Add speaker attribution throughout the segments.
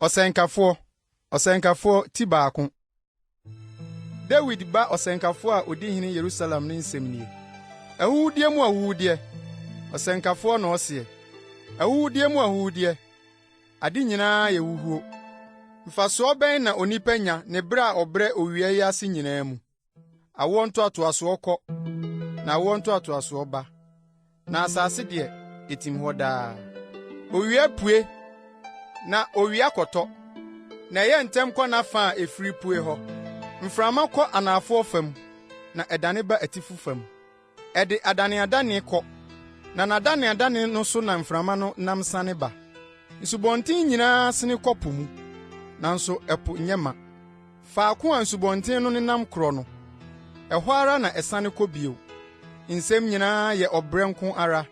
Speaker 1: Ɔsɛnkafoɔ, Ɔsɛnkafoɔ, ti baako. Dawid ba ɔsɛnkafoɔ a ɔdi hene Yerusalem no nsɛm nie. Ahuhudeɛ mu ahuhudeɛ, ɔsɛnkafoɔ na ɔseɛ. Ahuhudeɛ mu ahuhudeɛ, ade nyinaa yɛ huhuo. Mfasoɔ bɛn na onipa nya ne berɛ a ɔbrɛ owia yi ase nyinaa mu? Awoɔ ntoatoasoɔ kɔ, na awoɔ ntoatoasoɔ ba, na asase deɛ, ɛtim hɔ daa. Owia pue, na owia kɔtɔ, na ɛyɛ ntɛm kɔ n'afa a ɛfiri pue hɔ. Mframa kɔ anafoɔ fam, na ɛdane ba atifi fam. Ɛde adaneadane kɔ, na n'adaneadane no so na mframa no nam sane ba. Nsubɔnten nyinaa sene kɔ po mu, nanso ɛpo nyɛ ma. Faako a nsubɔnten no nenam korɔ no, ɛhɔ ara na ɛsane kɔ bio. Nsɛm nyinaa yɛ ɔbrɛ nko ara.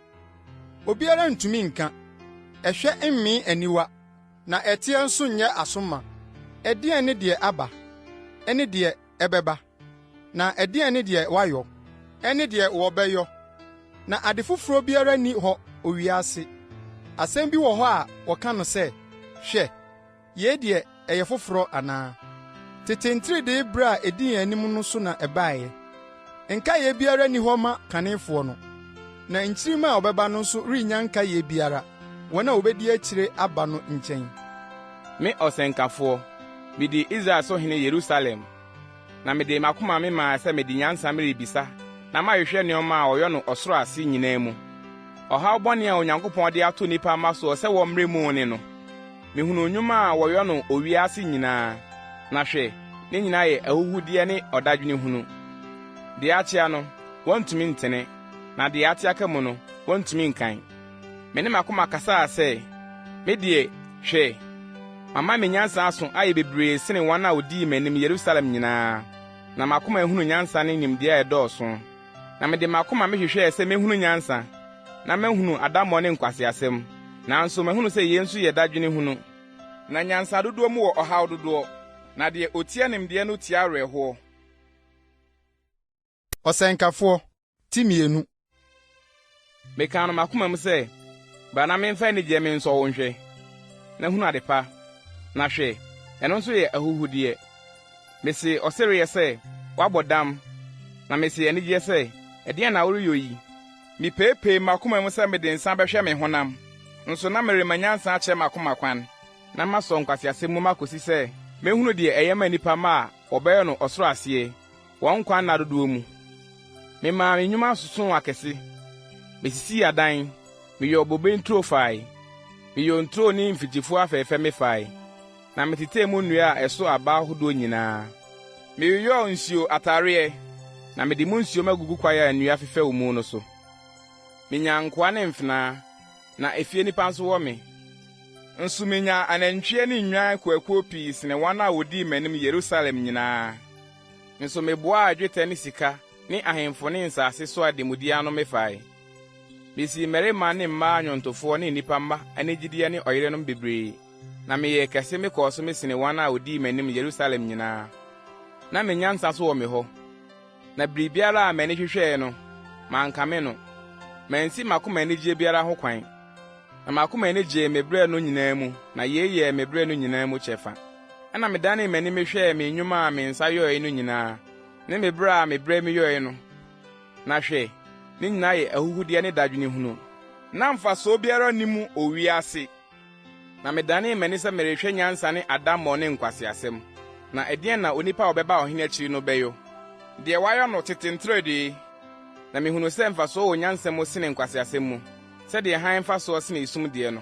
Speaker 1: Obiara ntumi nka. Ɛhwɛ mmee aniwa, na ɛteɛ nso nyɛ aso ma. Ɛdeɛn ne deɛ aba, ne deɛ ɛbɛba? Na ɛdeɛn ne deɛ wɔayɔ, ne deɛ wɔbɛyɔ? Na ade foforɔ biara nni hɔ owia ase. Asɛm bi wɔ hɔ a wɔka no sɛ, Hwɛ! Yei deɛ, ɛyɛ foforɔ anaa? Tete nteredee berɛ a ɛdi yɛn anim no so na ɛbaeɛ. Nkaeɛ biara nni hɔ ma kanefoɔ no, na nkyirimma a wɔbɛba no nso rennya nkaeɛ biara wɔn a wɔbɛdi akyire aba no nkyɛn.
Speaker 2: Me ɔsɛnkafoɔ, midii Israel so hene Yerusalem, na mede m'akoma memaa sɛ mede nyansa merebisa na mahwehwɛ nneɛma a wɔyɔ no ɔsoro ase nyinaa mu. Ɔhaw bɔne a Onyankopɔn de ato nnipa mma soɔ sɛ wɔmmrɛ mu ne no. Mehunuu nnwuma a wɔyɔ no owia ase nyinaa, na hwɛ, ne nyinaa yɛ ahuhudeɛ ne ɔdadwene hunu. Deɛ akyea no, wɔntumi ntene, na deɛ ate aka mu no, wɔntumi nkan. Me ne m'akoma kasaa sɛ, Me deɛ, hwɛ, mama me nyansa aso ayɛ bebree sene wɔn a wɔdii m'anim Yerusalem nyinaa, na m'akoma ahunu nyansa ne nimdeɛ a ɛdɔɔso. Na mede m'akoma mehwehwɛɛ sɛ mehunu nyansa, na mahunu adammɔ ne nkwaseasɛm. Nanso mahunu sɛ yei nso yɛ dadwene hunu. Na nyansa dodoɔ mu wɔ ɔhaw dodoɔ, na deɛ ɔtia nimdeɛ no tia awerɛhoɔ.
Speaker 1: Ɔsɛnkafoɔ, ti 2.
Speaker 2: Mekaa no m'akoma mu sɛ, Bra na memfa anigyeɛ mensɔ wo nhwɛ, na hunu ade pa. Na hwɛ, ɛno nso yɛ ahuhudeɛ. Mesee ɔsereɛ sɛ, Woabɔ dam! Na mesee anigyeɛ sɛ, Ɛdeɛn na woreyɔ yi? Mipeepee m'akoma mu sɛ mede nsa bɛhwɛ me honam, nso na merema nyansa akyerɛ m'akoma kwan, na masɔ nkwaseasɛm mu makosi sɛ mehunu deɛ ɛyɛ ma nnipa mma a wɔbɛyɛ no ɔsoro aseɛ, wɔn nkwa nna dodoɔ mu. Memaa me nnwuma sosoo akɛse, misisii adan, meyɔɔ bobe nturo fae, meyɔɔ nturo ne mfikyifuo afɛɛfɛ mefae, na metetɛɛ mu nnua a ɛso aba ahodoɔ nyinaa. Meyeyɔɔ nsuo atareɛ, na mede mu nsuo magugu kwaeɛ a nnua fefɛw mu no so. Minyaa nkoa ne mfenaa, na efie nnipa nso wɔ me. Nso minyaa anantwie ne nnwan akuakuo pii sene wɔn a wɔdii m'anim Yerusalem nyinaa. Nso meboaa dwetɛ ne sika ne ahemfo ne nsase so ademudeɛ ano mefae. Misii mmarima ne mmaa nnwontofoɔ ne nnipa mma anigyedeɛ ne ɔyerenom bebree. Na meyɛɛ kɛse mekɔɔ so mesene wɔn a wodii m'anim Yerusalem nyinaa. Na me nyansa nso wɔ me hɔ, na biribiara a m'ani hwehwɛe no, mankame no. Mansi m'akoma anigye biara ho kwan, na m'akoma ani gyee me brɛ no nyinaa mu, na yei yɛɛ me brɛ no nyinaa mu kyɛfa. Ɛnna medanee m'ani mehwɛɛ me nnwuma a me nsa yɔe no nyinaa, ne me brɛ a mebrɛ meyɔe no, na hwɛ, ne nyinaa yɛ ahuhudeɛ ne dadwene hunu. Na mfasoɔ biara nni mu owia ase. Na medanee m'ani sɛ merehwɛ nyansa ne adammɔ ne nkwaseasɛm. Na ɛdeɛn na onipa a ɔbɛba ɔhene akyiri no bɛyɔ? Deɛ wɔayɔ no tete nteredee. Na mehunuu sɛ mfasoɔ wɔ nyansa mu sene nkwaseasɛm mu, sɛdeɛ hann mfasoɔ sene esum deɛ no.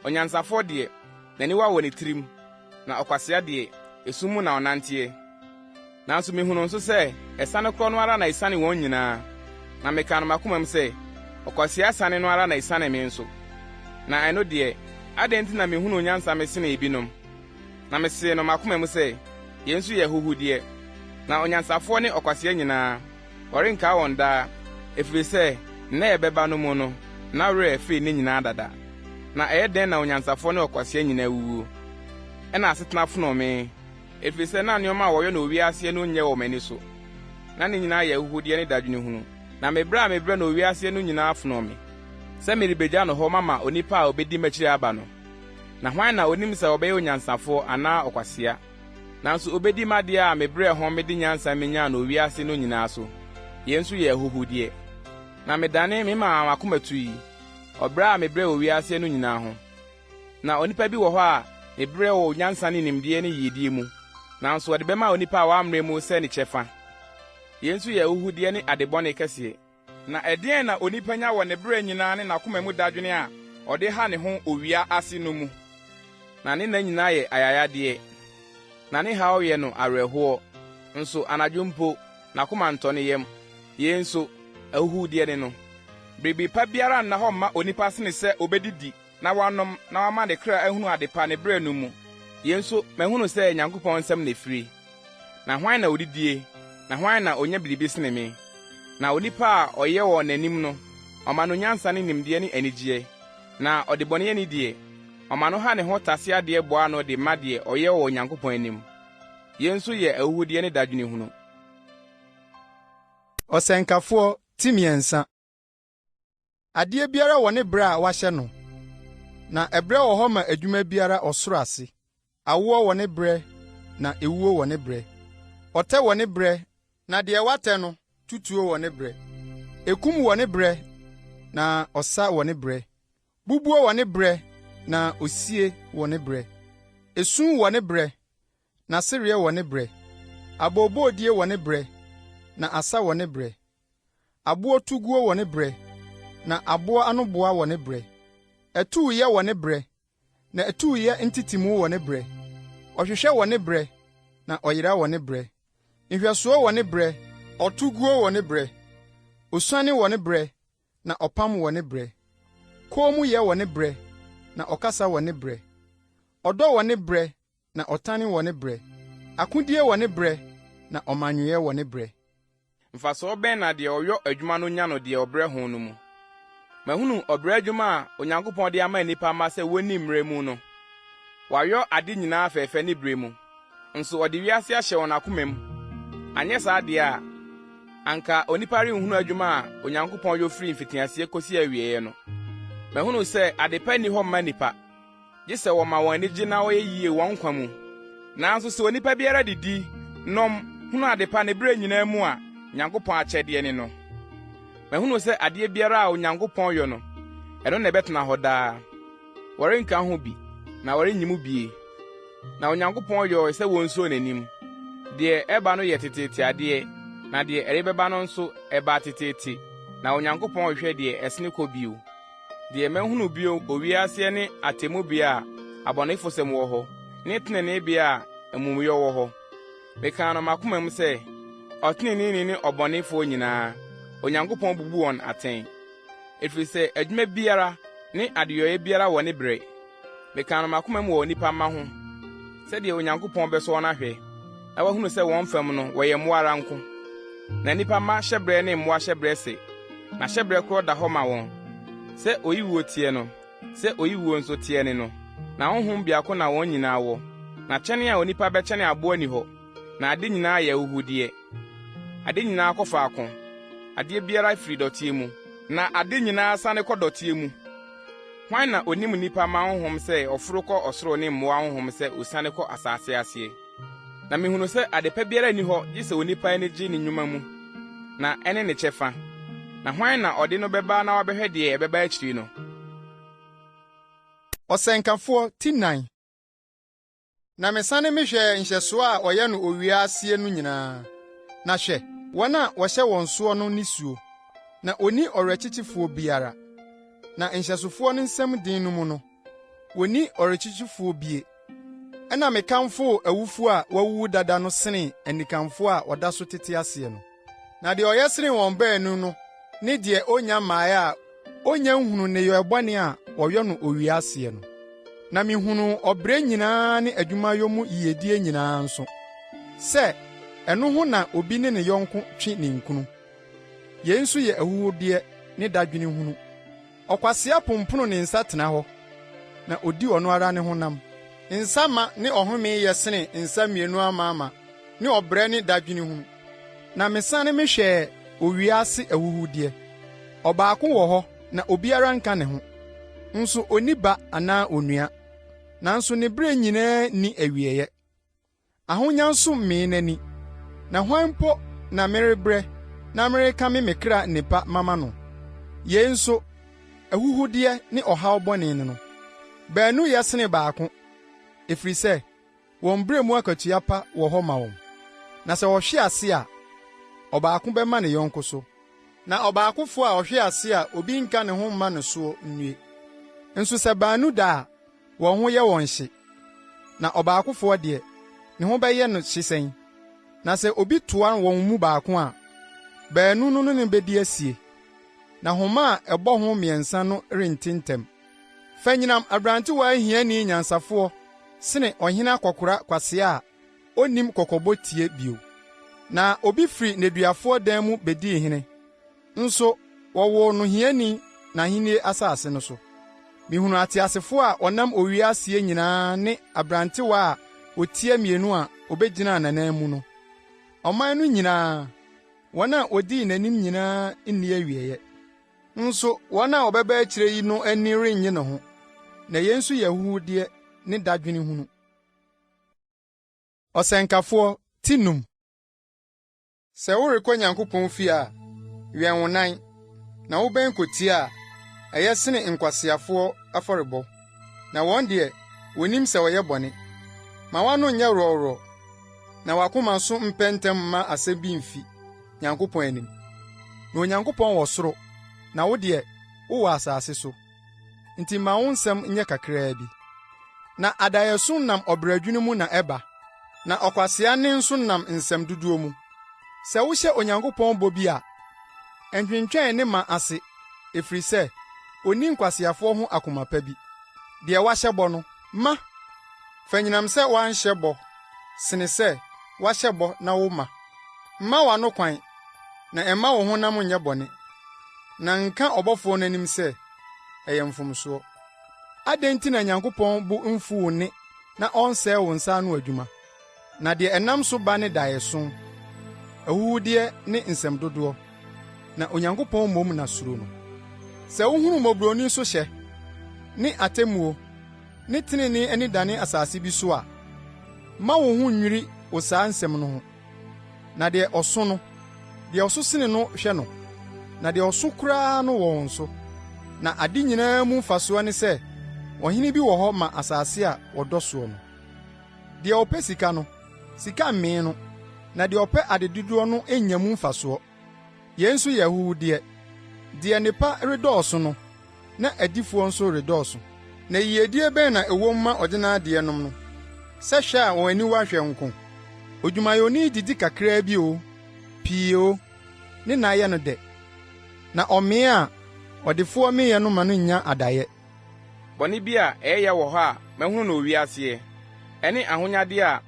Speaker 2: Onyansafoɔ deɛ, n'aniwa wɔ ne tirim, na ɔkwasea deɛ, esum mu na ɔnanteɛ. Nanso mihunuu nso sɛ asiane korɔ no ara na esiane wɔn nyinaa, na mekaa no m'akomam sɛ, Ɔkwasea asiane no ara na esiane me nso. Na ɛno deɛ, adɛn nti na mihunuu nyansa mesene ebinom? Na mesee no m'akoma mu sɛ, Yei nso yɛ ahuhudeɛ. Na onyansafoɔ ne ɔkwasea nyinaa, wɔrenkaa wɔn daa, ɛfiri sɛ nna a ɛbɛba no mu no, na werɛ afiri ne nyinaa dada. Na ɛyɛ dɛn na onyansafoɔ ne ɔkwasea nyinaa wuwuo? Ɛnna asetena fonoo me. Ɛfiri sɛ na nneɛma a wɔyɛ no owia aseɛ no nyɛ wɔ m'ani so, na ne nyinaa yɛ ahuhudeɛ ne dadwene hunu. Na me brɛ a mebrɛ no owia aseɛ no nyinaa fonoo me, sɛ merebɛgya no hɔ mama onipa a ɔbɛdi m'akyiri aba no. Na hwan na onim sɛ ɔbɛyɛ onyansafoɔ anaa ɔkwasea? Nanso obedi m'adeɛ a mebrɛɛ ho mede nyansa minyaa no owia ase no nyinaa so. Yei nso yɛ ahuhudeɛ. Na medane memaa m'akoma tui, ɔbrɛ a mebrɛɛ wɔ wiase no nyinaa ho. Na onipa bi wɔ hɔ a ne brɛ wɔ nyansa ne nimdeɛ ne yiyedie mu, nanso ɔde bɛma onipa a wammrɛ mu sɛ ne kyɛfa. Yei nso yɛ ahuhudeɛ ne ade bɔne kɛseɛ. Na ɛdeɛn na onipa nya wɔ ne brɛ nyinaa ne n'akoma mu dadwene a ɔde ha ne ho owia ase no mu? Na ne nna nyinaa yɛ ayayadeɛ, na ne haw yɛ no awerɛhoɔ, nso anadwo mpo, n'akoma ntɔ ne yam. Yei nso, ahuhudeɛ ne no. Biribi pa biara nna hɔ mma onipa sene sɛ obedidi na wanom na wama ne kra ahunu ade pa ne brɛ no mu. Yei nso, mahunu sɛ Nyankopɔn nsam na efiri. Na hwan na odidie, na hwan na onya biribi sene me? Na onipa a ɔyɛ wɔ n'anim no, ɔma no nyansa ne nimdeɛ ne anigyeɛ. Na ɔdebɔneyɛni deɛ, ɔma no ha ne ho tase adeɛ boa ano de ma deɛ ɔyɛ wɔ Onyankopɔn anim. Yei nso yɛ ahuhudeɛ ne dadwene hunu.
Speaker 1: Ɔsɛnkafoɔ ti 3. Adeɛ biara wɔ ne bere a wɔahyɛ no, na ɛberɛ wɔ hɔ ma adwuma biara ɔsoro ase. Awoɔ wɔ ne berɛ na ewuo wɔ ne berɛ. Ɔtɛ wɔ ne berɛ na deɛ wɔatɛ no tutuo wɔ ne berɛ. Ekum wɔ ne berɛ na ɔsa wɔ ne berɛ. Bubuo wɔ ne berɛ na osie wɔ ne berɛ. Esu wɔ ne berɛ na sereɛ wɔ ne berɛ. Abooboodie wɔ ne berɛ na asa wɔ ne berɛ. Aboɔ tuguo wɔ ne berɛ na aboɔ anoboa wɔ ne berɛ. Atuuyɛ wɔ ne berɛ na atuuyɛ ntetemu wɔ ne berɛ. Ɔhwehwɛ wɔ ne berɛ na ɔyera wɔ ne berɛ. Nhwɛsoɔ wɔ ne berɛ, ɔtoguo wɔ ne berɛ. Osuane wɔ ne berɛ na ɔpam wɔ ne berɛ. Kommyɛ wɔ ne berɛ na ɔkasa wɔ ne berɛ. Ɔdɔ wɔ ne berɛ na ɔtane wɔ ne berɛ. Akodie wɔ ne berɛ na ɔmannwoeɛ wɔ ne berɛ.
Speaker 2: Mfasoɔ bɛn na deɛ ɔyɔ adwuma no nya no deɛ ɔbrɛ ho no mu? Mahunu ɔbrɛ adwuma a Onyankopɔn de ama nnipa mma sɛ wonni mmerɛ mu no. Wayɔ ade nyinaa fɛɛfɛ ne bere mu, nso ɔde wiase ahyɛ wɔn akoma mu. Anyɛ saa deɛ a, anka onipa renhunu adwuma a Onyankopɔn yɔ firi mfitiaseɛ kosi awieeɛ no. Mahunu sɛ ade pa nni hɔ mma nnipa, gye sɛ wɔma wɔn ani gye na wɔyɛ yiye wɔn nkwa mu. Nanso sɛ onipa biara didi, nom, hunu ade pa ne bere nyinaa mu a, Nyankopɔn akyɛdeɛ ne no. Mahunu sɛ adeɛ biara a Onyankopɔn yɔ no, ɛno na ɛbɛtena hɔ daa. Wɔrenka ho bi, na wɔrenyi mu bie. Na Onyankopɔn yɔe sɛ wonsuro n'anim. Deɛ ɛba no yɛ teteete adeɛ, na deɛ ɛrebɛba no nso, ɛbaa teteete, na Onyankopɔn rehwɛ deɛ ɛsene kɔ bio. Deɛ mahunu bio owia ase ne atemmubea a abɔnefosɛm wɔ hɔ, ne teneneebea a amumuyɛ wɔ hɔ. Mekaa no m'akoma mu sɛ, ɔteneneeni ne ɔbɔnefoɔ nyinaa, Onyankopɔn bubu wɔn atɛn. Ɛfiri sɛ adwuma biara ne adeyɔeɛ biara wɔ ne bere. Mekaa no m'akoma mu wɔ nnipa mma ho, sɛdeɛ Onyankopɔn bɛsɔ wɔn ahwɛ, na wahunu sɛ wɔn fam no wɔyɛ mmoa ara nko. Na nnipa mma hyɛberɛ ne mmoa hyɛberɛ sɛ, na hyɛberɛ korɔ da hɔ ma wɔn. Sɛ oyi wuo teɛ no, sɛ oyi wuo nso teɛ ne no. Na honhom biako na wɔn nyinaa wɔ. Na kyɛne a onipa bɛkyɛne aboa nni hɔ, na ade nyinaa yɛ ahuhudeɛ. Ade nyinaa kɔ faako, adeɛ biara firi dɔteɛ mu, na ade nyinaa sane kɔ dɔteɛ mu. Hwan na onim nnipa mma honhom sɛ ɔforo kɔ ɔsoro ne mmoa honhom sɛ osiane kɔ asase aseɛ? Na mihunu sɛ ade pa biara nni hɔ gye sɛ onipa ani gye ne nnwuma mu, na ɛne ne kyɛfa. Na hwan na ɔde no bɛba na wabɛhwɛ deɛ ɛbɛba akyiri no?
Speaker 1: Ɔsɛnkafoɔ ti 4. Na mesane mehwɛɛ nhyɛsoɔ a ɔyɛ no owia aseɛ no nyinaa. Na hwɛ, wɔn a wɔhyɛ wɔn soɔ no nisuo, na onni ɔwerɛkyekyefoɔ biara. Na nhyɛsofoɔ no nsam den no mu no, wonni ɔwerɛkyekyefoɔ bie. Ɛnna mekamfoo awufo a wɔawuwu dada no senee anikanfo a wɔda so tete aseɛ no. Na deɛ ɔyɛ sene wɔn baanu no ne deɛ onnya mmae a onnya nhunu nneyɔe bɔne a wɔyɔ no owia aseɛ no. Na mihunuu ɔbrɛ nyinaa ne adwumayɔ mu yiyedie nyinaa nso, sɛ ɛno ho na obi ne ne yɔnko twe ninkunu. Yei nso yɛ ahuhudeɛ ne dadwene hunu. Ɔkwasea pompono ne nsa tena hɔ, na odi ɔno ara ne honam. Nsa ma ne ɔhome yɛ sene nsa mmienu amaama ne ɔbrɛ ne dadwene hunu. Na mesane mehwɛɛ owia ase ahuhudeɛ. Ɔbaako wɔ hɔ na obiara nka ne ho, nso onni ba anaa onua. nanso ne brɛ nyinaa nni awieeɛ. Ahonya nso mmee n'ani. Na hwan mpo na merebrɛ na merekame me kra nnepa mama no? Yei nso, ahuhudeɛ ne ɔhaw bɔne ne no. Baanu yɛ sene baako, ɛfiri sɛ wɔn brɛ mu akatua pa wɔ hɔ ma wɔn. Na sɛ wɔhwe ase a, ɔbaako bɛma ne yɔnko so. Na ɔbaakofoɔ a ɔhwe ase a obi nka ne ho mma no soɔ nnue. Nso sɛ baanu da a, wɔn ho yɛ wɔn hye, na ɔbaakofoɔ deɛ, ne ho bɛyɛ no hye sɛn? Na sɛ obi toa wɔn mu baako a, baanu no ne no bedi asie, na homa a ɛbɔ ho mmiɛnsa no rente ntɛm. Fanyinam aberantewaa hiani nyansafoɔ sene ɔhene akɔkora kwasea a onnim kɔkɔbɔ tie bio. Na obi firi nneduafoɔ dan mu bedii hene, nso wɔwoo no hiani n'ahenni asase no so. Mihunuu ateasefo a wɔnam owia aseɛ nyinaa ne aberantewa a otia mmienu a obegyinaa n'anan mu no. Ɔman no nyinaa, wɔn a wodii n'anim nyinaa nni awiei. Nso wɔn a wɔbɛba akyiri yi no ani rennye ne ho, na yei nso yɛ ahuhudeɛ ne dadwene hunu. Ɔsɛnkafoɔ ti num. Sɛ worekɔ Nyankopɔn fie a, wɛn wo nan, na wobɛn kotie a, ɛyɛ sene nkwaseafoɔ afɔrebɔ, na wɔn deɛ, wonnim sɛ wɔyɛ bɔne. Ma w'ano nyɛ worɔworɔ, na w'akoma nso mpɛ ntɛm mma asɛm bi mfi Nyankopɔn anim. Na Onyankopɔn wɔ soro, na wo deɛ, wowɔ asase so. Enti ma wo nsɛm nyɛ kakraa bi. Na adaeɛso nam ɔbrɛdwene mu na ɛba, na ɔkwasea nne nso nam nsɛm dodoɔ mu. Sɛ wohyɛ Onyankopɔn bɔ bi a, ntwentwɛn ne ma ase, ɛfiri sɛ ɔnni nkwaseafoɔ ho akoma pa bi. Deɛ woahyɛ bɔ no, ma. Fa nyinam sɛ woanhyɛ bɔ sene sɛ woahyɛ bɔ na woma. Mma w'ano kwan, na mma wo honam nyɛ bɔne, na nka ɔbɔfoɔ no anim sɛ, ɛyɛ mfomsoɔ. Adɛn nti na Nyankopɔn bo mfuw wo nne na ɔnsɛe wo nsa ano adwuma? Na deɛ ɛnam so ba ne daeɛso, ahuhudeɛ ne nsɛm dodoɔ, na Onyankopɔn mmom na suro no. Sɛ wohunu mmɔborɔni so hyɛ, ne atemmuo, ne tenenee anidane asase bi so a, mma wo ho nnwiri wo saa nsɛm no ho. Na deɛ ɔso no, deɛ ɔso sene no hwɛ no, na deɛ ɔso koraa no wɔ wɔn so. Na ade nyinaa mu mfasoɔ ne sɛ ɔhene bi wɔ hɔ ma asase a wɔdɔ soɔ no. Deɛ ɔpɛ sika no, sika mmee no, na deɛ ɔpɛ adedodoɔ no nnya mu mfasoɔ. Yei nso yɛ ahuhudeɛ. Deɛ nnepa redɔɔso no, na adifoɔ nso redɔɔso. Na yiyedie bɛn na ɛwom ma ɔdenadeɛ nom no, sɛ hwɛ a wɔn aniwa hwɛ nko? Odwumayɛni didi kakraa bi oo, pii oo, ne nna yɛ no dɛ. Na ɔmee a, ɔdefoɔ meeɛ no ma no nnya adaeɛ.
Speaker 2: Bɔne bi a ɛyɛ ya wɔ hɔ a mahunu no owia aseɛ, ɛne ahonyadeɛ a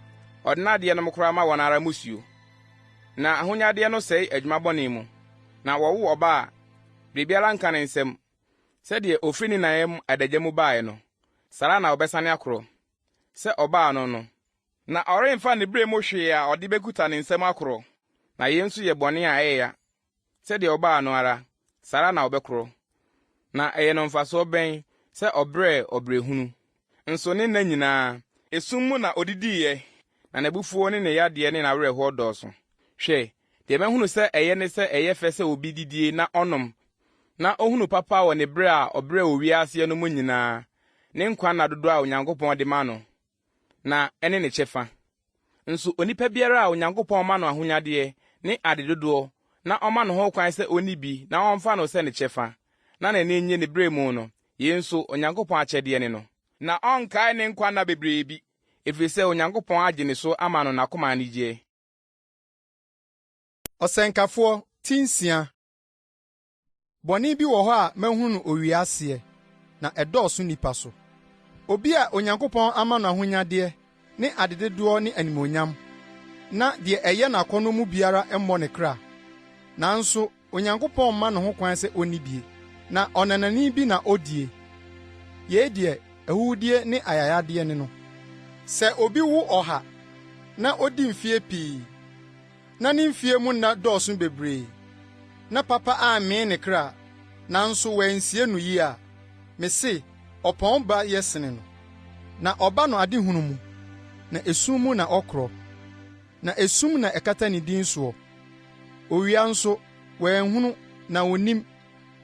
Speaker 2: ɔdenadeɛ nom kora ma wɔn ara mmusuo. Na ahonyadeɛ no sɛe adwuma bɔne mu, na wɔwo ɔba a, biribiara nka ne nsam. Sɛdeɛ ofiri ne na yam adagya mu baeɛ no, saa ara na ɔbɛsane akorɔ, sɛ ɔbaa no no. Na ɔremfa ne brɛ mu hwee a ɔde bekuta ne nsam akorɔ. Na yei nso yɛ bɔne a ɛyɛ ya. Sɛdeɛ ɔbaa no ara, saa ara na ɔbɛkorɔ. Na ɛyɛ no mfasoɔ bɛn sɛ ɔbrɛɛ ɔbrɛ hunu? Nso ne nna nyinaa, esum mu na ɔdidiiɛ, na n'abufuo ne ne yadeɛ ne n'awerɛhoɔ dɔɔso. Hwɛ, deɛ mahunu sɛ ɛyɛ ne sɛ ɛyɛ fɛ sɛ obi didie na ɔnom, na ɔhunu papa wɔ ne berɛ a ɔbrɛɛ wɔ wiaseɛ no mu nyinaa, ne nkwa nna dodoɔ a Onyankopɔn de ma no, na ɛne ne kyɛfa. Nso onipa biara a Onyankopɔn ma no ahonyadeɛ ne adedodoɔ na ɔma no ho kwan sɛ onni bi na ɔmfa no sɛ ne kyɛfa, na n'ani nnye ne brɛ mu no, yei nso Onyankopɔn akyɛdeɛ ne no. Na ɔnkae ne nkwa nna bebree bi, ɛfiri sɛ Onyankopɔn agye ne so ama no n'akoma anigyeɛ.
Speaker 1: Ɔsɛnkafoɔ ti nsia. Bɔne bi wɔ hɔ a mahunu no owia aseɛ, na ɛdɔɔso nnipa so. Obi a Onyankopɔn ama no ahonyadeɛ ne adedodoɔ ne animuonyam, na deɛ ɛyɛ n'akɔnnɔ mu biara mmɔ ne kra. Nanso Onyankopɔn mma no ho kwan sɛ onni bie, na ɔnanani bi na odie. Yei deɛ, ahuhudeɛ ne ayayadeɛ ne no. Sɛ obi wo ɔha na odi mfeɛ pii, na ne mfeɛ mu nna dɔɔso bebree, na papa ammee ne kra, nanso wɔansie no yie a, mese ɔpɔn ba yɛ sene no. Na ɔba no adehunu mu, na esum mu na ɔkorɔ, na esum na ɛkata ne din soɔ. Owia nso, wanhunu, na onnim.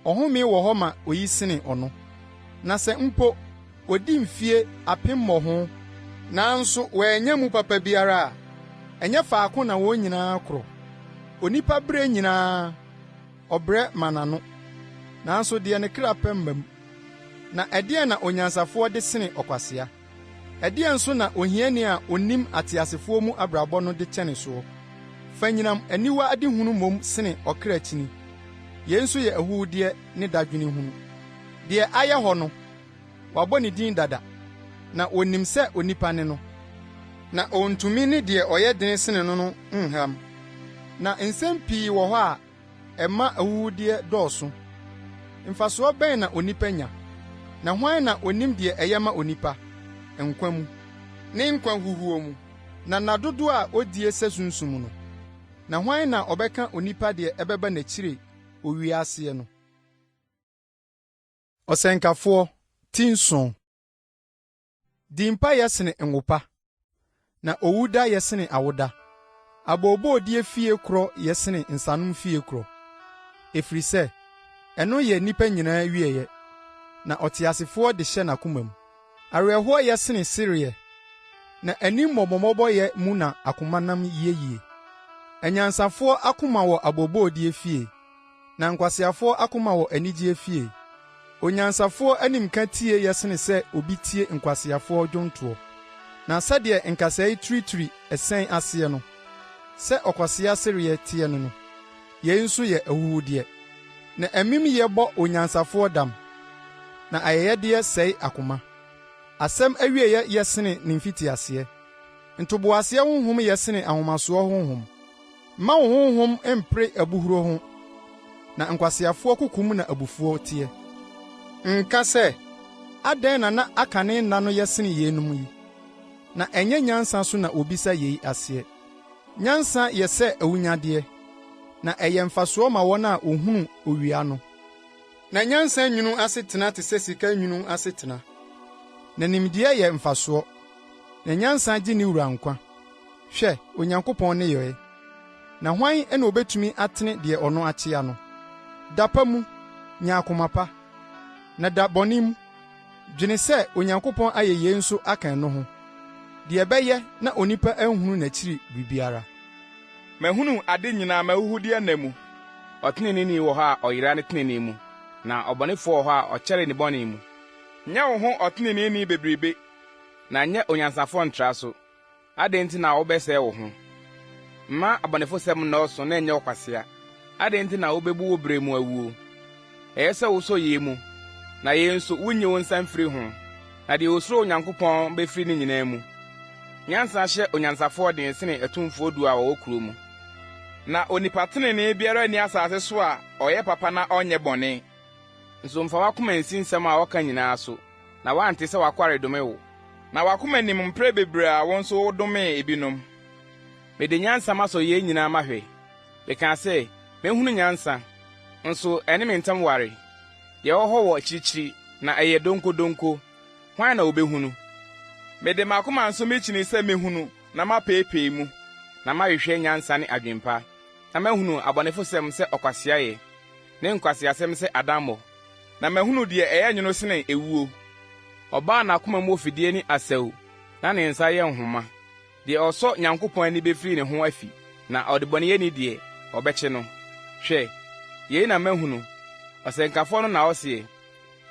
Speaker 1: Ɔhome wɔ hɔ ma oyi sene ɔno. Na sɛ mpo odi mfie apemmɔho, nanso wannya mu papa biara a, ɛnyɛ faako na wɔn nyinaa korɔ? Onipa brɛ nyinaa, ɔbrɛ ma n'ano, nanso deɛ ne kra pɛ mma mu. Na ɛdeɛn na onyansafoɔ de sene ɔkwasea? Ɛdeɛn nso na ohiani a onim ateasefoɔ mu abrabɔ no de kyɛne soɔ? Fanyinam aniwa adehunu mmom sene ɔkra kyini. Yei nso yɛ ahuhudeɛ ne dadwene hunu. Deɛ ayɛ hɔ no, wɔabɔ ne din dada, na wonim sɛ onipa ne no. Na ontumi ne deɛ ɔyɛ den sene no no nham. Na nsɛm pii wɔ hɔ a ɛma ahuhudeɛ dɔɔso. Mfasoɔ bɛn na onipa nya? Na hwan na onim deɛ ɛyɛ ma onipa, nkwa mu, ne nkwa huhuo mu, na nna dodoɔ a odie sɛ sunsum no? Na hwan na ɔbɛka onipa deɛ ɛbɛba n'akyiri owia aseɛ no? Ɔsɛnkafoɔ ti nson. Din pa yɛ sene ngo pa, na owuda yɛ sene awoda. Abooboodie fie korɔ yɛ sene nsanom fie korɔ, ɛfiri sɛ, ɛno yɛ nnipa nyinaa wieɛ, na ɔteasefoɔ de hyɛ n'akoma mu. Awerɛhoɔ yɛ sene sereɛ, na anim mmɔbɔmmɔbɔyɛ mu na akoma nam yie yie. Anyansafoɔ akoma wɔ abooboodie fie, na nkwaseafoɔ akoma wɔ anigyeɛ fie. Onyansafoɔ animka tie yɛ sene sɛ obi tie nkwaseafoɔ dwontoɔ. Na sɛdeɛ nkasɛɛ turituri ɛsɛn aseɛ no, sɛ ɔkwasea sereɛ teɛ no no, yei nso yɛ ahuhudeɛ. Na amimyɛ bɔ onyansafoɔ dam, na ayɛyɛdeɛ sɛe akoma. Asɛm awieeɛ yɛ sene ne mfitiaseɛ. Ntoboaseɛ honhom yɛ sene ahomasoɔ honhom. Mma wo honhom mpere abuhuro ho, na nkwaseafoɔ kokom na abufuo teɛ. Nka sɛ, “Adɛn na na akane nna no yɛ sene yeinom yi?” Na ɛnyɛ nyansa so na wobisa yei aseɛ. Nyansa yɛ sɛ awunyadeɛ, na ɛyɛ mfasoɔ ma wɔn a wohunu owia no. Na nyansa nwunu asetena te sɛ sika nwunu asetena. Na nimdeɛ yɛ mfasoɔ, na nyansa gye ne wura nkwa. Hwɛ Onyankopɔn nneyɔe! Na hwan na obetumi atene deɛ ɔno akyea no? Da pa mu, nya akoma pa, na da bɔne mu, dwene sɛ Onyankopɔn ayɛ yei nso aka ɛno ho, deɛ ɛbɛyɛ na onipa anhunu n'akyiri biribiara.
Speaker 2: Mahunu ade nyinaa m'ahuhudeɛ nna mu. Ɔteneneeni wɔ hɔ a ɔyera ne trenee mu, na ɔbɔnefoɔ wɔ hɔ a ɔkyɛre ne bɔne mu. Nyɛ wo ho ɔteneneeni bebrebe, na nyɛ onyansafoɔ ntra so. Adɛn nti na wobɛsɛe wo ho? Mma abɔnefosɛm nnɔɔso na ɛnyɛ wo kwasea. Adɛn nti na wubebu wo bere mu awuo? Ɛyɛ sɛ wosɔ yei mu, na yei nso wunyi wo nsa mfiri ho, na deɛ osuro Onyankopɔn befiri ne nyinaa mu. Nyansa hyɛ onyansafoɔ den sene atumfoɔ du a wɔwɔ kuro mu. Na onipa trenee biara nni asase so a ɔyɛ papa na ɔnyɛ bɔne. Nso mfa w'akoma nsi nsɛm a wɔka nyinaa so, na woante sɛ w'akoa redome wo. Na w'akoma nim mprɛ bebree a wo nso wodomee ebinom. Mede nyansa masɔ yei nyinaa mahwɛ. Mekaa sɛ, Mɛhunu nyansa, nso ɛne me ntam ware. Deɛ ɛwɔ hɔ wɔ akyirikyiri, na ɛyɛ donkodonko, hwan na obehunu? Mede m'akoma nso mikyinii sɛ mehunu na mapeepee mu, na mahwehwɛ nyansa ne adwempa, na mahunu abɔnefosɛm sɛ ɔkwasea yɛ, ne nkwaseasɛm sɛ adammɔ, na mahunu deɛ ɛyɛ nwono sene ewuo. Ɔbaa n'akoma mu wɔ fidie ne asau, na ne nsa yɛ nhoma. Deɛ ɔsɔ Nyankopɔn ani bɛfiri ne ho afi, na ɔdebɔneyɛni deɛ, wɔbɛkye no. Hwɛ, yei na mahunu, ɔsɛnkafoɔ no na ɔseɛ,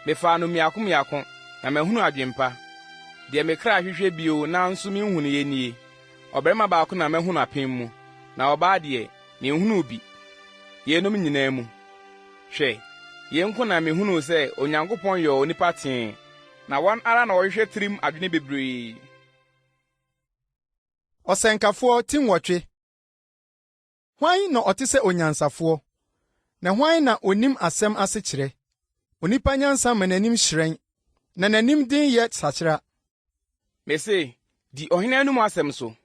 Speaker 2: mefaa no mmiako mmiako, na mahunu adwempa. Deɛ me kra hwehwɛ bio nanso menhunuiɛ nie, ɔbarima baako na mahunu apem mu, na ɔbaa deɛ, menhunuu bi, yeinom nyinaa mu. Hwɛ, yei nko na mehunuu sɛ Onyankopɔn yɔɔ onipa tee, na wɔn ara na wɔhwehwɛ tirim adwene bebree.
Speaker 1: Ɔsɛnkafoɔ ti nwɔtwe. Hwan na ɔte sɛ onyansafoɔ? Na hwan na onim asɛm ase kyerɛ? Onipa nyansa ma n'anim hyerɛn, na n'anim den yɛ sakyera.
Speaker 2: Mese, di ɔhene anom asɛm so,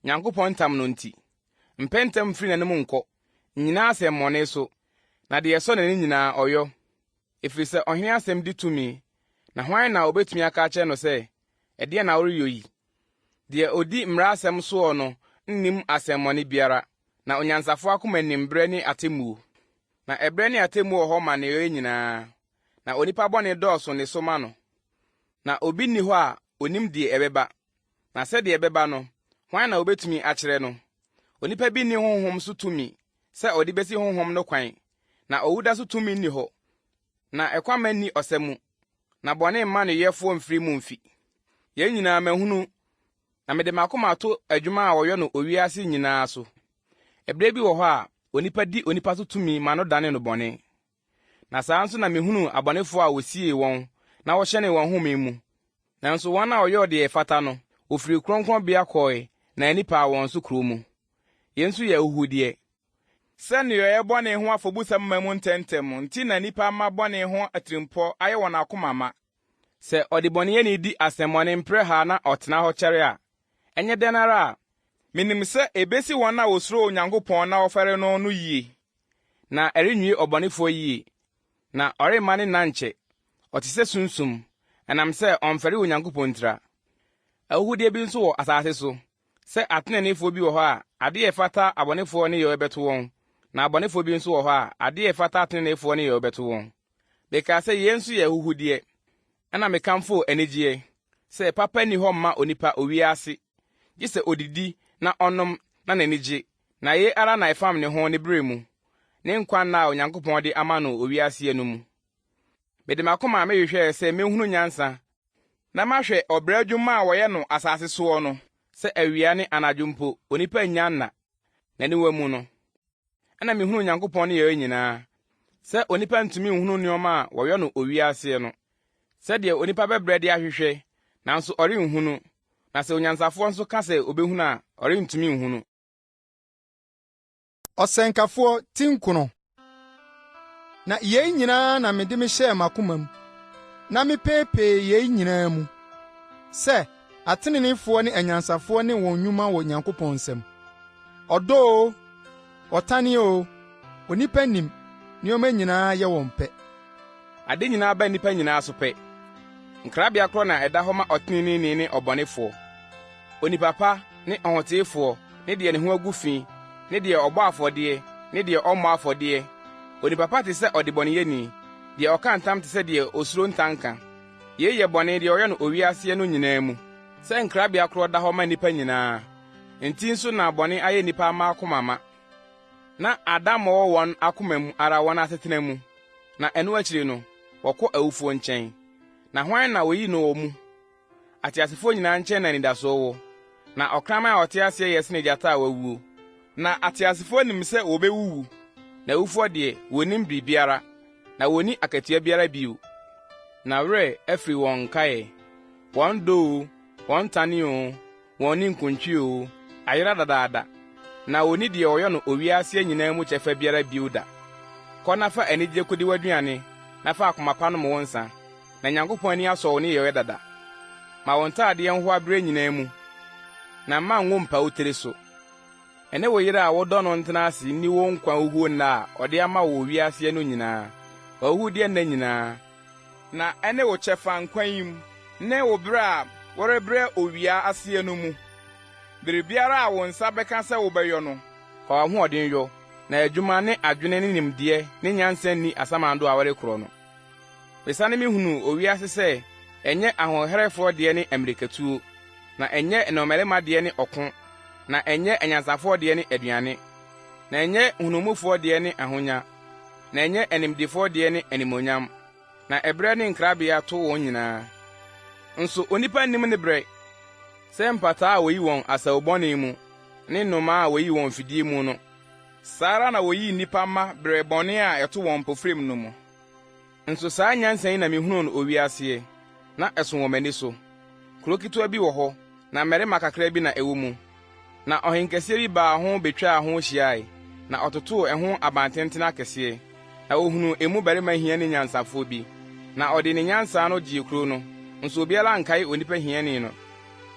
Speaker 2: Nyankopɔn ntam no nti. Mpɛ ntɛm mfiri n'anom nkɔ, nnyina asɛmmɔne so, na deɛ ɛsɔ n'ani nyinaa ɔyɔ. Ɛfiri sɛ ɔhene asɛm di tumi, na hwan na obetumi aka akyerɛ no sɛ, Ɛdeɛn na woreyɔ yi? Deɛ ɔdi mmara asɛm soɔ no nnim asɛmmɔne biara, na onyansafoɔ akoma nim berɛ ne atemmuo. Na ɛberɛ ne atemmuo wɔ hɔ ma nneyɔeɛ nyinaa, na onipa bɔne dɔɔso ne so ma no. Na obi nni hɔ a onim deɛ ɛbɛba, na sɛdeɛ ɛbɛba no, hwan na obetumi akyerɛ no? Onipa bi nni honhom so tumi sɛ ɔde besi honhom no kwan, na owuda so tumi nni hɔ. Na ɛkwamma nni ɔsa mu, na bɔne mma ne yɛfoɔ mfiri mu mfi. Yei nyinaa mahunu, na mede m'akoma ato adwuma a wɔyɔ no owia ase nyinaa so. Ɛberɛ bi wɔ hɔ a onipa di onipa so tumi ma no dane no bɔne. Na saa ara nso na mehunuu abɔnefoɔ a wɔsiee wɔn na wɔhyɛnee wɔn home mu. Nanso wɔn a wɔyɔɔ deɛ ɛfata no, wɔfirii kronkronbea kɔɔe na ani paa wɔn so kuro mu. Yei nso yɛ ahuhudeɛ. Sɛ nneyɔeɛ bɔne ho afɔbusɛm mma mu ntɛmntɛm nti na nnipa mma bɔne ho atirimpɔ ayɛ wɔn akoma ma. Sɛ ɔdebɔneyɛni di asɛmmɔne mprɛha na ɔtena hɔ kyɛre a, ɛnyɛ dɛn ara a, Menim sɛ ebesi wɔn a wosuro Onyankopɔn na wɔfɛre no no yiye. Na ɛrenwie ɔbɔnefoɔ yie, na ɔremma ne nna nkyɛ. Ɔte sɛ sunsum, ɛnam sɛ ɔmfɛre Onyankopɔn ntira. Ahuhudeɛ bi nso wɔ asase so, sɛ ateneneefoɔ bi wɔ hɔ a, adeɛ a ɛfata abɔnefoɔ nneyɔeɛ bɛto wɔn, na abɔnefoɔ bi nso wɔ hɔ a, adeɛ a ɛfata ateneneefoɔ nneyɔeɛ bɛto wɔn. Mekaa sɛ, Yei nso yɛ ahuhudeɛ. Ɛnna mekamfoo anigyeɛ, sɛ papa nni hɔ mma onipa owia ase, gye sɛ ɔdidi na ɔnom na n'ani gye, na yei ara na ɛfam ne ho ne berɛ mu, ne nkwa nna a Onyankopɔn de ama no owia aseɛ no mu. Mede m'akoma mehwehwɛɛ sɛ mɛhunu nyansa na mahwɛ ɔbrɛ adwuma a wɔyɛ no asase soɔ no, sɛ awia ne anadwo mpo onipa nnya nna n'aniwa mu no. Ɛnna mehunuu Onyankopɔn nneyɛeɛ nyinaa, sɛ onipa ntumi nhunu nneɛma a wɔyɔ no owia aseɛ no, sɛdeɛ onipa bɛbrɛ de ahwehwɛ, nanso ɔrenhunu, na sɛ onyansafoɔ nso ka sɛ ɔbɛhunu a, ɔrentumi nhunu.
Speaker 1: Ɔsɛnkafoɔ ti nkono. Na yei nyinaa na mede mehyɛɛ m'akomam, na mepeepee yei nyinaa mu, sɛ ateneneefoɔ ne anyansafoɔ ne wɔn nnwuma wɔ Nyankopɔn nsam. Ɔdɔ oo, ɔtane oo, onipa nnim, nneɛma nyinaa yɛ wɔn pɛ.
Speaker 2: Ade nyinaa ba nnipa nyinaa so pɛ. Nkrabea korɔ na ɛda hɔ ma ɔteneneeni ne ɔbɔnefoɔ, onipa pa ne ɔhoteefoɔ ne deɛ ne ho agu fi ne deɛ ɔbɔ afɔdeɛ ne deɛ ɔmmɔ afɔdeɛ. Onipa pa te sɛ ɔdebɔneyɛni, deɛ ɔka ntam te sɛ deɛ ɔsuro ntanka. Yei yɛ bɔne deɛ wɔyɛ no owia aseɛ no nyinaa mu, sɛ nkrabea korɔ da hɔ ma nnipa nyinaa. Enti nso na bɔne ayɛ nnipa mma akoma ma. Na adammɔ wɔ wɔn akoma mu ara wɔn asetena mu, na ɛno akyiri no, wɔkɔ awufoɔ nkyɛn. Na hwan na wɔyi no wɔ mu? Ateasefoɔ nyinaa nkyɛn na anidasoɔ wɔ. Na ɔkraman a ɔte aseɛ yɛ sene gyata a wawuo. Na ateasefoɔ nim sɛ wɔbɛwuwu, na awufoɔ deɛ, wɔnnim biribiara, na wɔnni akatua biara bio. Na werɛ afiri wɔn nkaeɛ, wɔn dɔ oo, wɔn tane oo, wɔn ninkuntwe oo, ayera dadaada, na wɔnni deɛ wɔyɔ no owia aseɛ nyinaa mu kyɛfa biara bio da. Kɔ na fa anigyeɛ kɔdi w'aduane, na fa akoma pa nom wo nsã, na Nyankopɔn ani asɔ wo nneyɔeɛ dada. Ma wo ntadeɛ nhoa berɛ nyinaa mu, na mma ngo mmpa wo tiri so. Ɛne wo yere a wodɔ no ntena ase nni wo nkwa huhuo nna a ɔde ama wo wɔ wiaseɛ no nyinaa, w'ahuhudeɛ nna nyinaa.
Speaker 3: Na ɛne wo kyɛfa nkwa yi mu ne wo berɛ a worebrɛ owia aseɛ no mu. Biribiara a wo nsa bɛka sɛ wobɛyɔ no.
Speaker 2: Fa w'ahoɔden yɔ, na adwuma ne adwene ne nimdeɛ ne nyansa nni asamando a worekorɔ no. Mesane mehunuu owiase sɛ ɛnyɛ ahoɔherɛfoɔ deɛ ne ammirikatuo, na ɛnyɛ nnɔmmarima deɛ ne ɔko, na ɛnyɛ anyansafoɔ deɛ ne aduane, na ɛnyɛ nhunumufoɔ deɛ ne ahonya. Na ɛnyɛ animdefoɔ deɛ ne animuonyam, na ɛberɛ ne nkrabea to wɔn nyinaa. Nso onipa nnim ne berɛ, sɛ mpataa a wɔyi wɔn asau bɔne mu ne nnomaa a wɔyi wɔn mfidie mu no.
Speaker 3: Saa ara na wɔyi nnipa mma berɛ bɔne a ɛto wɔn mpofirim no mu.
Speaker 2: Nso saa nyansa yi na mihunuu no owia aseɛ, na ɛso wɔ m'ani so. Kuro ketewa bi wɔ hɔ, na mmarima kakraa bi na ɛwɔ mu. Na ɔhenkɛseɛ bi baa ho betwaa ho hyiae, na ɔtotoo ɛho abantenten akɛseɛ. Na ohunuu emu barima hiani nyansafoɔ bi, na ɔde ne nyansa no gyee kuro no, nso obiara ankae onipa hiani no.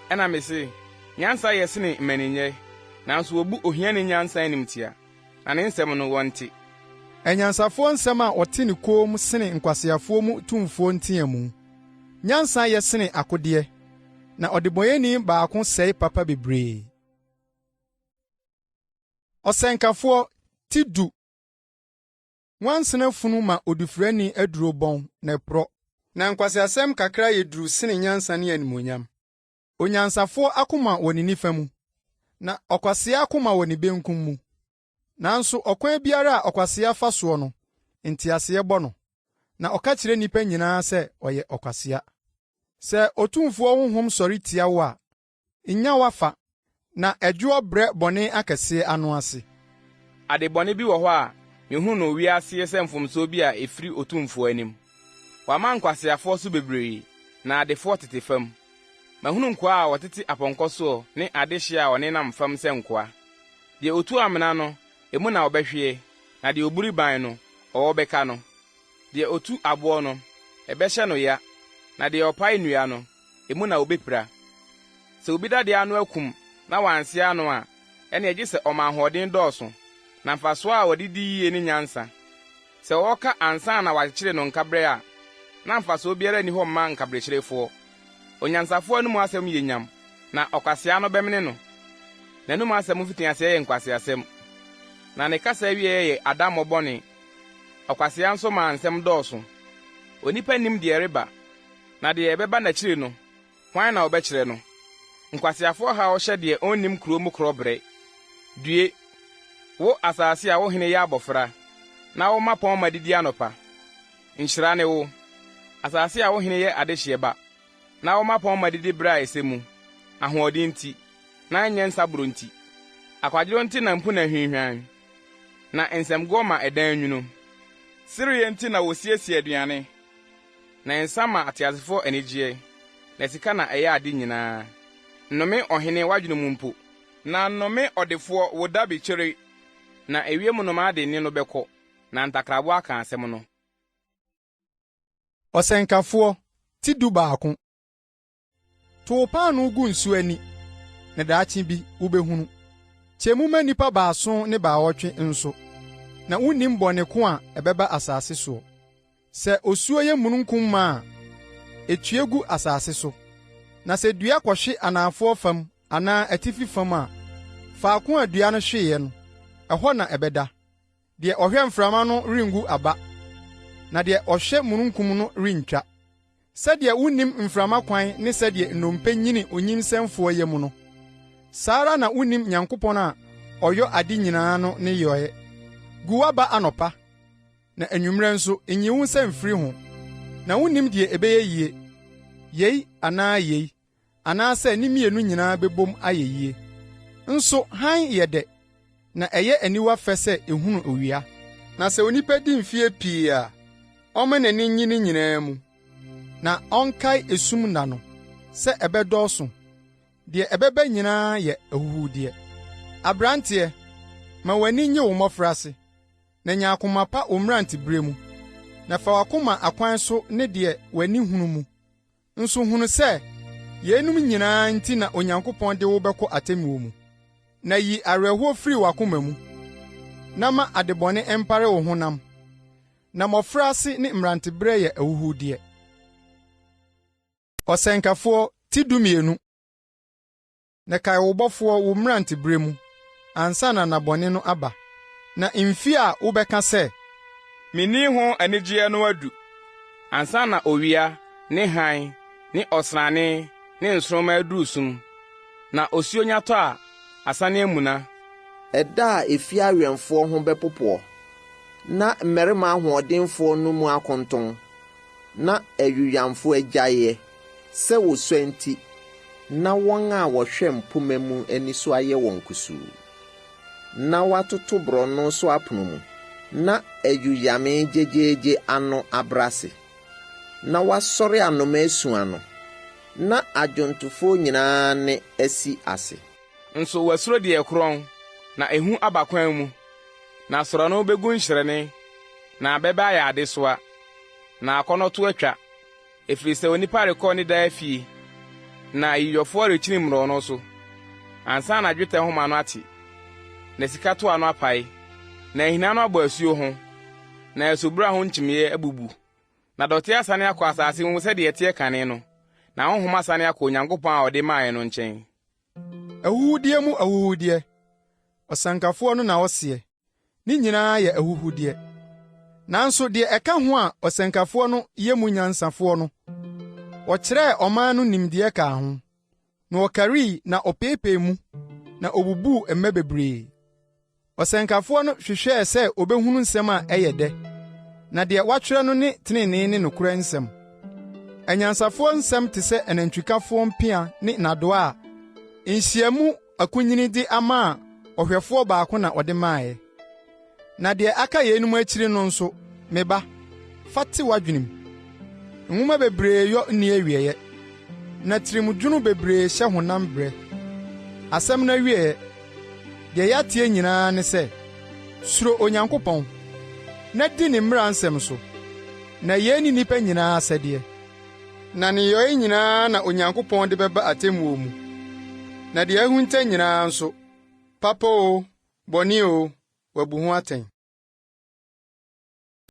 Speaker 2: Ɛnna mese, Nyansa yɛ sene mmaninyɛ, nanso wobu ohiani nyansa animtia. Na ne nsɛm no, wɔnte.
Speaker 1: Anyansafoɔ nsɛm a wɔte no komm sene nkwaseafoɔ mu tumfoɔ nteamu. Nyansa yɛ sene akodeɛ. Na ɔdebɔneyɛni baako sɛe papa bebree. Ɔsɛnkafoɔ ti du. Nwansena funu ma odufrani aduro bɔn na ɛporɔ, na nkwaseasɛm kakra yɛ duru sene nyansa ne animuonyam. Onyansafoɔ akoma wɔ ne nifa mu, na ɔkwasea akoma wɔ ne benkum mu. Nanso ɔkwan biara a ɔkwasea fa soɔ no, nteaseɛ bɔ no, na ɔka kyerɛ nnipa nyinaa sɛ ɔyɛ ɔkwasea. Sɛ otumfoɔ honhom sɔre tia wo a, nnya w'afa, na ɛdwoɔ brɛ bɔne akɛseɛ ano ase.
Speaker 2: Ade bɔne bi wɔ hɔ a mihuu no wiase sɛ mfomsoɔ bi a efiri Otumfoɔ anim. Wama nkwaseafoɔ so bebree, na adefoɔ tete fam. Mahunu nkoa a wɔtete apɔnkɔ soɔ ne adehyeɛ a wɔnenam fam sɛ nkoa. Deɛ otu amena no, emu na ɔbɛhweɛ, na deɛ oburi ban no, ɔwɔ bɛka no. Deɛ otu aboɔ no, ɛbɛhyɛ no ya, na deɛ ɔpae nnua no, emu na obepira. Sɛ obi dade ano akum na wanse ano a, ɛnneɛ gye sɛ ɔma ahoɔden dɔɔso, na mfasoɔ a wɔde di yiye ne nyansa. Sɛ ɔreka ansa na wɔakyekyere no nkaberɛ a, na mfasoɔ biara nni hɔ mma nkaberekyerefoɔ. Onyansafoɔ anom asɛm yɛ nyam, na ɔkwasea ano bɛmene no. N'anom asɛm mfitiaseɛ yɛ nkwaseasɛm, na ne kasa awieeɛ yɛ adammɔ bɔne. Ɔkwasea nso ma nsɛm dɔɔso. Onipa nnim deɛ ɛreba, na deɛ ɛbɛba n'akyiri no, hwan na ɔbɛkyerɛ no? Nkwaseafoɔ haw hyɛ deɛ ɔnnim kuro mu korɔ brɛ. Due, wo asase a wo hene yɛ abɔfra, na wo mmapɔmma didi anɔpa. Nhyira ne wo, asase a wo hene yɛ adehyeɛ ba, na wo mmapɔmma didi bere a ɛsɛ mu, ahoɔden nti, na ɛnyɛ nsaborɔ nti. Akwadworɔ nti na mpuna hwinhwan, na nsɛmgoɔ ma ɛdan nwunu. Sereɛ nti na wɔsiesie aduane, na nsa ma ateasefoɔ anigyeɛ, na sika na ɛyɛ ade nyinaa. Nnome ɔhene w'adwene mu mpo. Na nnome ɔdefoɔ wo dabekyire. Na ewiem nnomaa de nne no bɛkɔ, na ntakraboa aka asɛm no.
Speaker 1: Ɔsɛnkafoɔ, ti dubaako. To wo paanoo gu nsu ani, na daakye bi wubehunu. Kyɛ mu ma nnipa baason ne baawɔtwe nso, na wunnim bɔne ko a ɛbɛba asase soɔ. Sɛ osuo yɛ mununkum ma a, etue gu asase so. Na sɛ dua kɔhwe anafoɔ fam anaa atifi fam a, faako a dua no hweeɛ no, ɛhɔ na ɛbɛda. Deɛ ɔhwɛ mframa no rengu aba, na deɛ ɔhwɛ mununkum no rentwa. Sɛdeɛ wonnim mframa kwan ne sɛdeɛ nnompe nyini onyinsɛnfoɔ yam no, saa ara na wonnim Nyankopɔn a ɔyɔ ade nyinaa no nneyɔeɛ. Gu w'aba anɔpa, na anwummerɛ nso nyi wo nsa mfiri ho, na wonnim deɛ ɛbɛyɛ yie, yei anaa yei, anaasɛ ne mmienu nyinaa bɛbom ayɛ yie. Nso hann yɛ dɛ, na ɛyɛ aniwa fɛ sɛ ehunu owia. Na sɛ onipa di mfeɛ pii a, ɔmma n'ani nnye ne nyinaa mu, na ɔnkae esum nna no, sɛ ɛbɛdɔɔso. Deɛ ɛbɛba nyinaa yɛ ahuhudeɛ. Aberanteɛ, ma w'ani nnye wo mmɔfraase, na nya akoma pa wo mmeranteberɛ mu, na fa w'akoma akwan so ne deɛ w'ani hunu mu. Nso hunu sɛ yeinom nyinaa nti na Onyankopɔn de wo bɛkɔ atemmuo mu. Na yi awerɛhoɔ firi w'akoma mu, na ma adebɔne mpare wo honam. Na mmɔfraase ne mmeranteberɛ yɛ ahuhudeɛ. Ɔsɛnkafoɔ ti dumienu. Na kae wo Bɔfoɔ wo mmeranteberɛ mu, ansa na nna bɔne no aba, na mfe a wobɛka sɛ.
Speaker 2: Minni ho anigyeɛ no adu. Ansa na owia ne hann ne ɔsrane ne nsoromma aduru sum, na osuo nya tɔ a, asane amuna.
Speaker 4: Ɛda a efie awɛmfoɔ ho bɛpopoɔ, na mmarima ahoɔdenfoɔ no mu akonton, na ayuyamfoɔ agyaeɛ sɛ wɔsua nti, na wɔn a wɔhwɛ mpomma mu ani so ayɛ wɔn kusuu, na wɔatoto borɔno so apono mu, na ayuyamee gyegyeegye ano abrɛ ase, na wɔasɔre anomaa su ano, na adwontofoɔ nyinaa nne asi ase.
Speaker 2: Nso wɔasuro deɛ ɛkorɔn, na ehu aba kwan mu, na sorɔno begu nhyerɛne, na abɛbɛ ayɛ adesoa, na akɔnnɔ to atwa. Ɛfiri sɛ onipa rekɔ ne daa fie, na ayiyɔfoɔ rekyini mmorɔno so, ansa na dwetɛ nhoma no ate, na sika toa no apae, na ahina no abɔ asuo ho, na asubura ho nkyimiiɛ abubu, na dɔteɛ asane akɔ asase mu sɛdeɛ ɛteɛ kane no. Na honhom asane akɔ Onyankopɔn a ɔde maeɛ no nkyɛn.
Speaker 1: Ahuhudeɛ mu ahuhudeɛ, ɔsɛnkafoɔ no na ɔseɛ, ne nyinaa yɛ ahuhudeɛ. Nanso deɛ ɛka ho a ɔsɛnkafoɔ no yɛ mu nyansafoɔ no, ɔkyerɛɛ ɔman no nimdeɛ kaa ho, na ɔkarii na ɔpeepee mu, na obubuu mmɛ bebree. Ɔsɛnkafoɔ no hwehwɛɛ sɛ obehunu nsɛm a ɛyɛ dɛ, na deɛ wɔatwerɛ no ne trenee ne nokorɛ nsɛm. Anyansafoɔ nsɛm te sɛ anantwikafoɔ mpea ne nnadewa a nhyiamu akunini de ama a ɔhwɛfoɔ baako na ɔde maeɛ. Na deɛ aka yeinom akyiri no nso, me ba, fa te w'adwenem. Nwoma bebree yɔ nni awieeɛ, na tirimdwono bebree hyɛ honam brɛ. Asɛm no awieeɛ, deɛ yɛateɛ nyinaa ne sɛ, suro Onyankopɔn, na di ne mmara nsɛm so, na yei ne nnipa nyinaa asɛdeɛ. Na nneyɔe nyinaa na Onyankopɔn de bɛba atemmuo mu, na deɛ ahunta nyinaa nso, papa oo, bɔne oo, wabu ho atɛn.